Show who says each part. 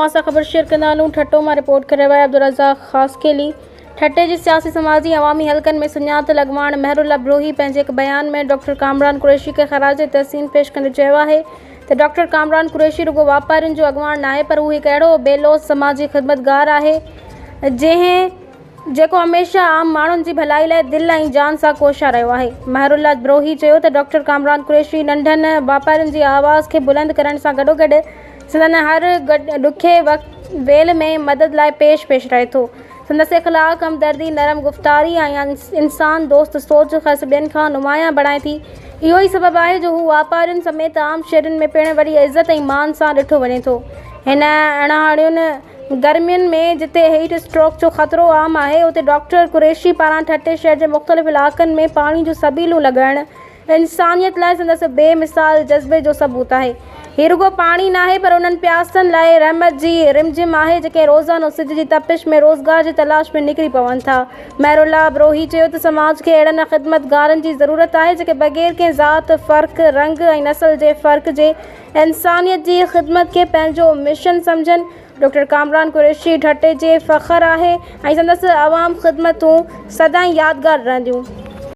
Speaker 1: اوهان سان خبر شيئر ڪندا هلون ٺٽو مان رپورٽ ڪري رهيو آهي عبدالرزاق خاصخيلي ٺٽي جي سياسي سماجي عوامي حلقن ۾ سڃاتل اڳواڻ مهرالله بروهي پنهنجي هڪ بيان ۾ ڊاڪٽر ڪامران قريشي کي خراج تحسين پيش ڪندي چيو آهي ته ڊاڪٽر ڪامران قريشي رڳو واپارين جو اڳواڻ ناهي پر هو هڪ اهڙو بي لوث سماجي خدمتگار آهي جنهن جيڪو هميشه عام ماڻهن جي ڀلائي لاء دل ۽ جان سان ڪوشان رهيو آهي. مهر الله بروهي چيو ته ڊاڪٽر ڪامران قريشي ننڍن واپارين جي آواز کي بلند ڪرڻ سان گڏوگڏ سندن هر ڏکي ويل ۾ مدد لاء پيش پيش رهي ٿو. سندس اخلاق، همدردي، نرم گفتاري ۽ انسان دوست سوچ کيس ٻين کان نمايان بڻائي ٿي. اهو ئي سبب آهي جو هو واپارين سميت عام شهرين ۾ پڻ وڏي عزت ۽ مان سان ڏٺو وڃي ٿو. هن اڻهاڻين گرمين ۾ جتي هيٽ اسٽروڪ جو خطرو عام آهي، اتي ڊاڪٽر قريشي پاران ٺٽي شهر جي مختلف علائقن ۾ پاڻي جون سبيلون لڳائڻ انسانيت لاء سندس بي مثال جذبي جو ثبوت آهي. هي رڳو پاڻي ناهي پر انهن پياسن لاء رحمت جي رمجھم آهي جيڪي روزانو سج جي تپش ۾ روزگار جي تلاش ۾ نڪري پون ٿا. مهرالله بروهي چيو ته سماج کي اهڙن خدمتگارن جي ضرورت آهي جيڪي بغير ڪنهن ذات، فرق، رنگ ۽ نسل جي فرق جي انسانيت جي خدمت کي پنهنجو مشن سمجهن، ڊاڪٽر ڪامران قريشي ٺٽي جي فخر آهي ۽ سندس عوام خدمتون سدائين يادگار رهنديون.